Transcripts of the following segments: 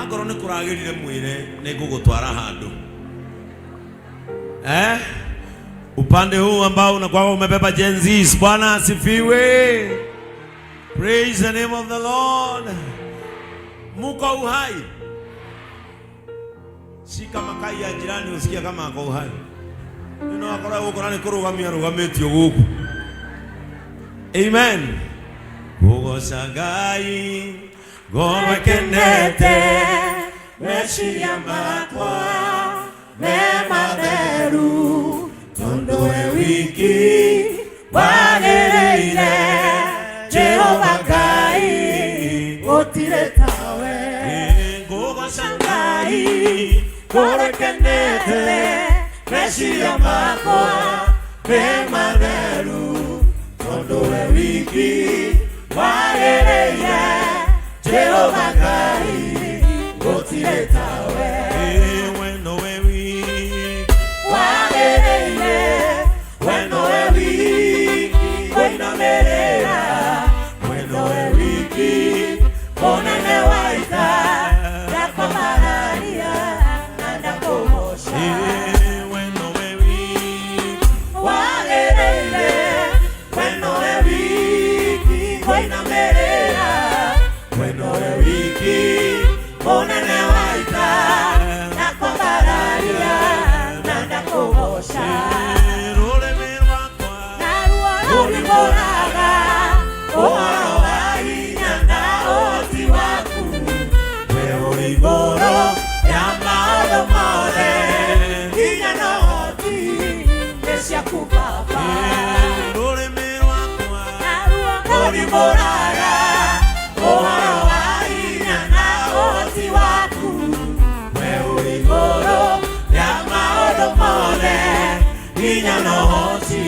Angorwo nĩ kũragĩrire mwĩre nĩ ngũgũtwara handũ. Eh? Upande huu ambao unakuwa umebeba Gen Zs. Bwana asifiwe. Praise the name of the Lord. Muko uhai. Shika makai ya jirani usikie kama ako uhai. Nino akora gũkũ na nĩ kũrũgamia rũgamĩtio gũkũ. Amen. Kũgoca Ngai ngoro ĩkenete Meciria makwa me matheru tondũ we wiki wagĩrĩire Jehova Ngai gũtirĩ tawe. Ngũgoca Ngai ngoro ĩkenete meciria makwa me matheru tondũ we wiki wagĩrĩire Jehova Ngai gũtirĩ tawe. We nowe wiki Wagĩrĩire we nowe wiki kũinamĩrĩra we nowe wiki mũnene wa ita ndakwambararia na ndakũgoca. We nowe wiki Wagĩrĩire we nowe wiki kũinamĩrĩra we nowe wiki mũnene wa ita ndakwambararia na ndakũgoca. Rũrĩmĩ rwakwa Naruo rũrimbũraga ũhoro wa hinya na ũhoti waku we ũrĩ igũrũ ya maũndũ mothe hinya na ũhoti nĩ ciaku Baba. Rũrĩmĩ rwakwa Naruo rũrimbũraga ũhoro wa hinya na ũhoti waku we ũrĩ igũrũ ya maũndũ mothe hinya na ũhoti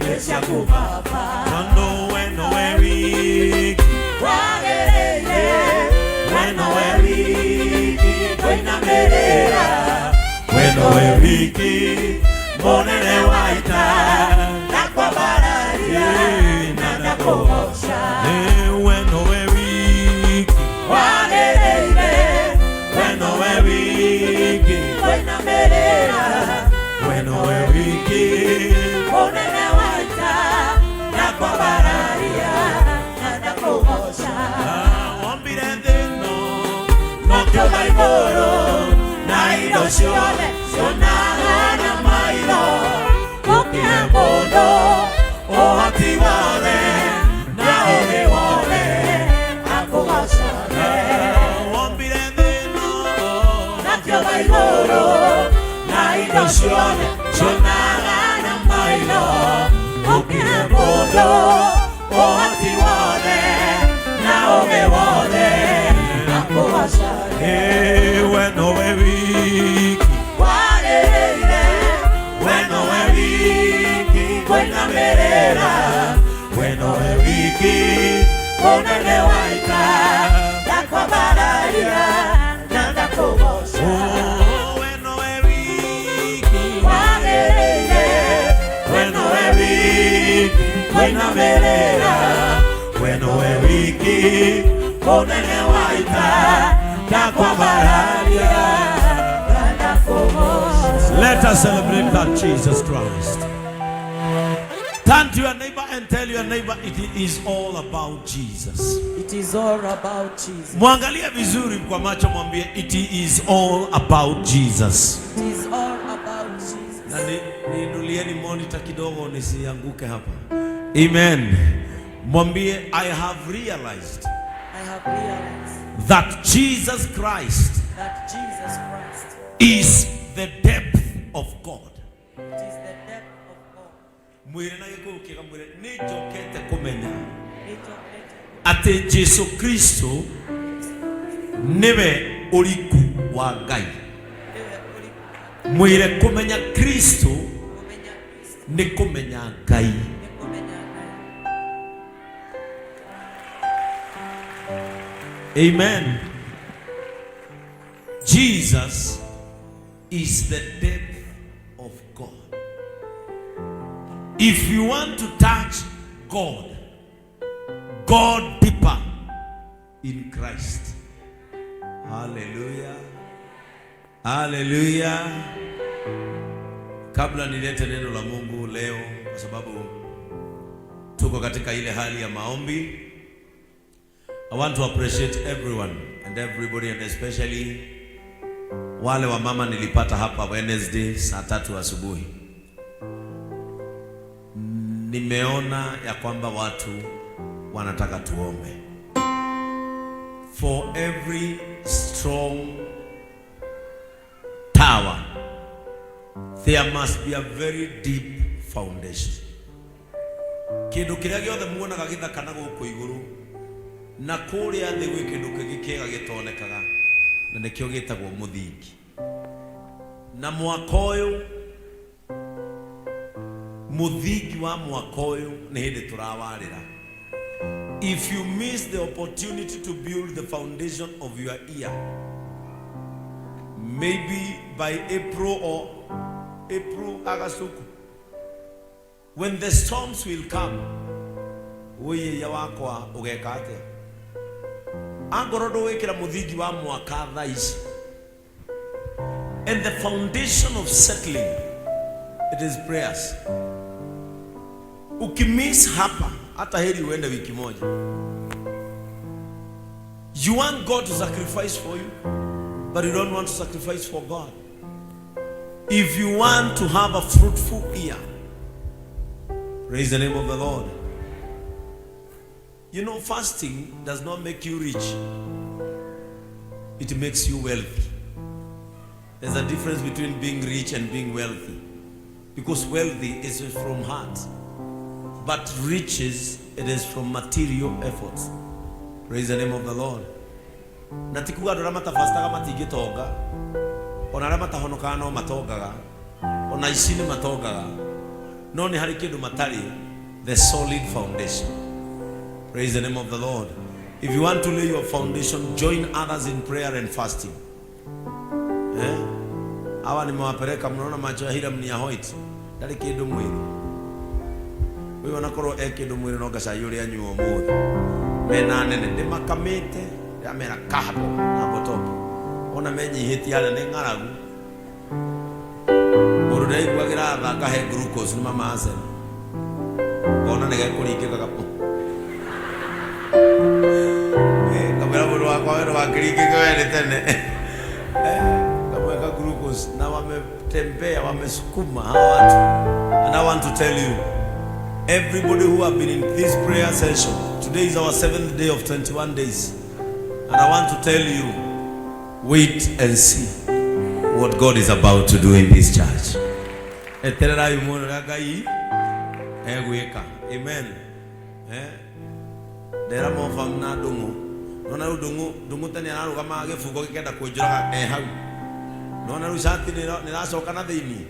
nĩ ciaku Baba. Tondũ we nowe wiki Wagĩrĩire we nowe wiki kũinamĩrĩra we nowe wiki mũnene wa ita ndakwambararia na ndakũgoca. We nowe wiki Wagĩrĩire we nowe wiki kũinamĩrĩra we nowe wiki mũnene wa ita ndakwambararia na ndakũgoca. Wombire thĩ ĩno Nakĩũmba igũrũ na indo ciothe cionaga na maitho gũkĩra mũndũ ũhoti wothe na ũũgĩ wothe akũgocage. Wombire thĩ ĩno Nakĩũmba igũrũ na indo ciothe cionaga na maitho gũkĩra mũndũ ũhoti wothe na ũũgĩ wothe akũgocage. We nowe wiki Wagĩrĩire we nowe wiki kũinamĩrĩra we nowe wiki mũnene wa ita ndakwambararia na ndakũgoca. We nowe wiki Wagĩrĩire we nowe wiki kũinamĩrĩra we nowe wiki mũnene wa ita ndakwambararia na ndakũgoca. Let us celebrate that Jesus Christ. Turn to your neighbor and tell your neighbor it is all about Jesus. It is all about Jesus. Mwangalie vizuri kwa macho, mwambie it is all about Jesus. It is all about Jesus. Na niinulieni monitor kidogo nisianguke hapa. Amen. Mwambie I have realized I have realized that Jesus Christ that Jesus Christ is the depth of God. It is the depth of God. Mwĩre na Gĩkũyũ kĩega, mwĩre nĩ njokete kũmenya Nĩnjokete atĩ Jesu Kristo nĩwe ũriku wa Ngai. Nĩwe ũriku. Mwĩre kũmenya Kristo Kũmenya Kristo nĩ kũmenya Ngai. Nĩ kũmenya Ngai. Amen. Jesus is the depth of God. If you want to touch God, go deeper in Christ. Haleluya, haleluya. Kabla nilete neno la Mungu leo, kwa sababu tuko katika ile hali ya maombi, I want to appreciate everyone and everybody and especially wale wa mama nilipata hapa Wednesday saa 3 asubuhi. Nimeona ya kwamba watu wanataka tuombe. For every strong tower there must be a very deep foundation. Kindu kiria giothe muonaga githaka na guku iguru na kuria thi gwi kindu kingi kiega gitonekaga na nikio gitagwo muthingi. Na mwaka uyu, muthingi wa mwaka uyu ni hindi turawarira. If you miss the opportunity to build the foundation of your year, maybe by April or April, August, when the storms will come, wĩyĩia wakwa ũgeka atĩa? Angorwo ndũgwĩkĩra mũthingi wa mwaka thaa ici. And the foundation of settling, it is prayers. Ukimiss hapa, hata heri uende wiki moja. You want God to sacrifice for you, but you don't want to sacrifice for God. If you want to have a fruitful year, praise the name of the Lord. You know, fasting does not make you rich. It makes you wealthy. There's a difference between being rich and being wealthy. Because wealthy is from heart. But riches, it is from material efforts. Praise the name of the Lord. Na ti kuga andũ arĩa matabastaga matingĩtonga, ona arĩa matahonokaga no matongaga, ona ici nĩ matongaga, no nĩ harĩ kĩndũ matarĩ, the solid foundation. Praise the name of the Lord. If you want to lay your foundation, join others in prayer and fasting. Eh? Hawa nimewapeleka, mnaona macho ya Hiram ni ya white. Ndarĩ kĩndũ mwĩrĩ. Ũyũ onakorwo e kĩndũ mwĩrĩ no gacai ũrĩa anyua ũmũthĩ. Mena nene ndĩmakamĩte, ndĩramera kahabo na botopo. Ona menyihĩtie harĩa nĩ ng'aragu. Mũndũ ndaiguagĩra tha akahe glucose nĩ mama Arsenal. Ngona nĩ gekũringĩka gapo. Kamwĩra mũndũ wakwa we ndũgakĩringĩke we nĩ tene. Kamweka glucose na wametembea, wamesukuma hawa watu. And I want to tell you, everybody who have been in this prayer session, today is our seventh day of 21 days. And I want to tell you, wait and see what God is about to do in this church. Etererai muone ũrĩa Ngai egwĩka. Amen. Eh? Ndera mobam na ndũng'ũ. Nona rĩu ndũng'ũ, ndũng'ũ tene ararũgamaga gĩbungo gĩkenda kũnjũraga e hau. Nona rĩu cati nĩ ĩracoka na thĩiniĩ.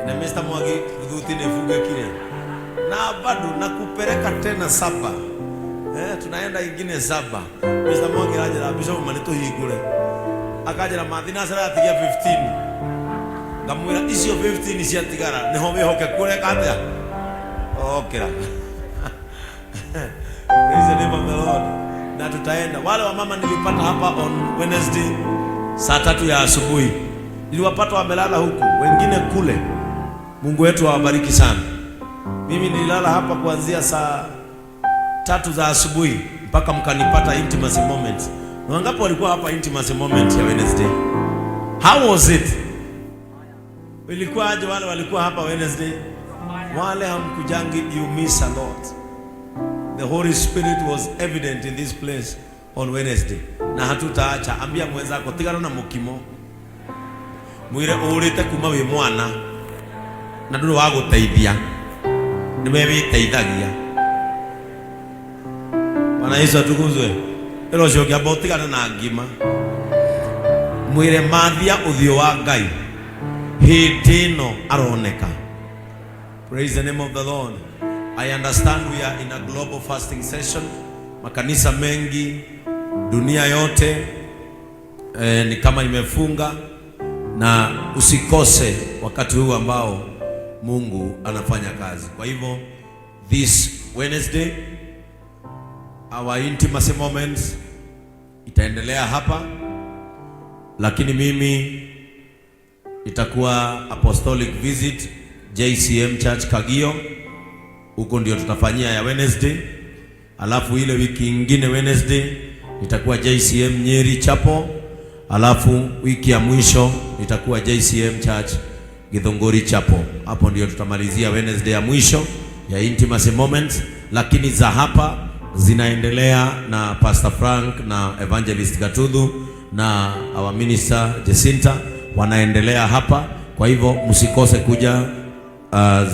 Na Mr. Mwangi thuti nĩ ibungĩkire. Na bado nakupeleka tena saba. Tunaenda ingine saba. Mr. Mwangi aranjĩra, "Bishop, ma nĩtũhingũre." Akanjĩra mathi na atigia 15. Ngamwĩra icio 15 ciatigara nĩho wĩhokeku ũreka atĩa? Okĩra. Praise the name of the Lord. Na tutaenda. Wale wa mama nilipata hapa on Wednesday saa 3 ya asubuhi. Niliwapata wamelala huku, wengine kule. Mungu wetu awabariki sana. Mimi nililala hapa kuanzia saa 3 za asubuhi mpaka mkanipata intimacy moment. Na wangapi walikuwa hapa intimacy moment ya Wednesday? How was it? Ilikuwa aje wale walikuwa hapa Wednesday? Wale hamkujangi, you miss a lot. The Holy Spirit was evident in this place on Wednesday. Na hatutaacha. Ambia mwenzako tigana na mukimo. Mwire urite kuma wi mwana na nduri wa guteithia. Niwe witeithagia. Bwana Yesu atukuzwe. Ĩro ũcio ũngĩ amba ũtigane na ngima. Mwĩre mathia ũthiũ wa Ngai hĩndĩ ĩno aroneka. Praise the name of the Lord. I understand we are in a global fasting session. Makanisa mengi dunia yote ni kama imefunga, na usikose wakati huu ambao Mungu anafanya kazi. Kwa hivyo this Wednesday our intimacy moments itaendelea hapa. Lakini mimi itakuwa apostolic visit JCM Church Kagio, huko ndio tutafanyia ya Wednesday. Alafu ile wiki ingine Wednesday itakuwa JCM Nyeri Chapel, alafu wiki ya mwisho itakuwa JCM Church Githunguri Chapel. Hapo ndio tutamalizia Wednesday ya mwisho ya intimacy moments, lakini za hapa zinaendelea na Pastor Frank na Evangelist Gatudhu na our minister Jacinta wanaendelea hapa. Kwa hivyo msikose kuja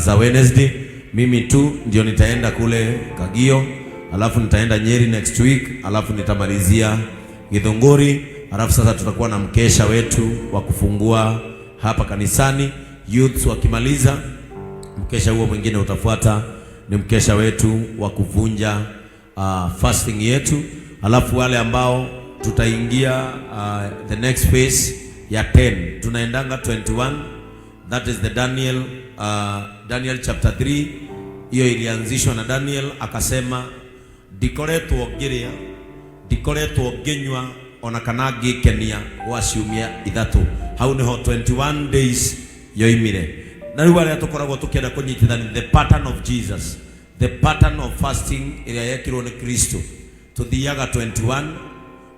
za Wednesday. Mimi tu ndio nitaenda kule Kagio, alafu nitaenda Nyeri next week, alafu nitamalizia Githunguri, alafu sasa tutakuwa na mkesha wetu wa kufungua hapa kanisani. Youths wakimaliza mkesha huo mwingine utafuata ni mkesha wetu wa kuvunja fasting yetu, alafu wale ambao tutaingia the next phase ya 10 tunaendanga 21, that is the Daniel chapter 3. Hiyo ilianzishwa na Daniel akasema, ndikoretwo ngĩrĩa, ndikoretwo ngĩnyua ona kana ngĩkenia gwa ciumia 3. Hau niho 21 days yoimire. Na rĩu arĩa tũkoragwo tũkĩenda kũnyitithania the pattern of Jesus, the pattern of fasting ĩrĩa yekirwo nĩ Kristo, tũthiaga 21,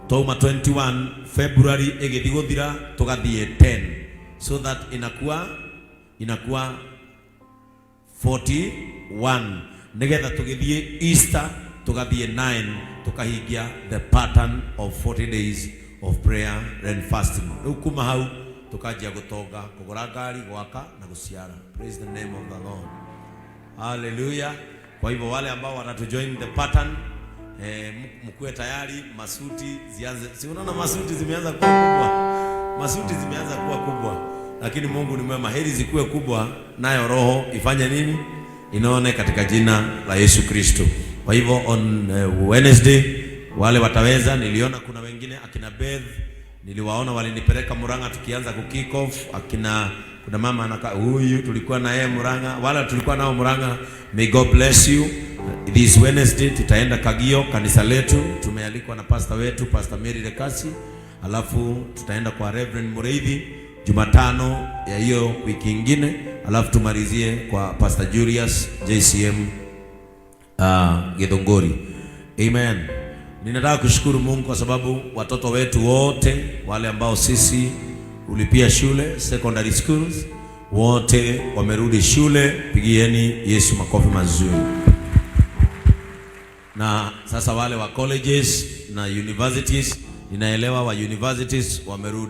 twauma 21 February ĩgĩthiĩ gũthira tũgathiĩ 10, so that inakuwa 41, nigetha tũgĩthiĩ Easter tũgathiĩ 9, tukahingia the pattern of 40 days of prayer and fasting. Rĩu kuma hau tukanjia gũtonga, kũgũra ngari, gwaka na gũciara. Praise the name of the Lord. Hallelujah. Kwa hivyo wale ambao watatujoin the pattern, mkuwe tayari, masuti zianze. Si unaona masuti zimeanza kuwa kubwa, masuti zimeanza kuwa kubwa, lakini Mungu ni mwema. Heri zikuwe kubwa, nayo roho ifanye nini? Inaone katika jina la Yesu Kristo. Kwa hivyo on Wednesday wale wataweza, niliona kuna wengine akina Beth niliwaona walinipeleka Murang'a tukianza ku kick off, akina kuna mama anaka huyu tulikuwa na yeye Murang'a, wala tulikuwa nao Murang'a. May God bless you. This Wednesday tutaenda Kagio, kanisa letu, tumealikwa na pastor wetu, Pastor Mary Lekasi, alafu tutaenda kwa Reverend Mureithi Jumatano ya hiyo wiki ingine, alafu tumalizie kwa Pastor Julius JCM Githunguri. Amen. Ninataka kushukuru Mungu kwa sababu watoto wetu wote wale ambao sisi ulipia shule secondary schools wote wamerudi shule. Pigieni Yesu makofi mazuri. Na sasa wale wa colleges na universities, ninaelewa wa universities wamerudi.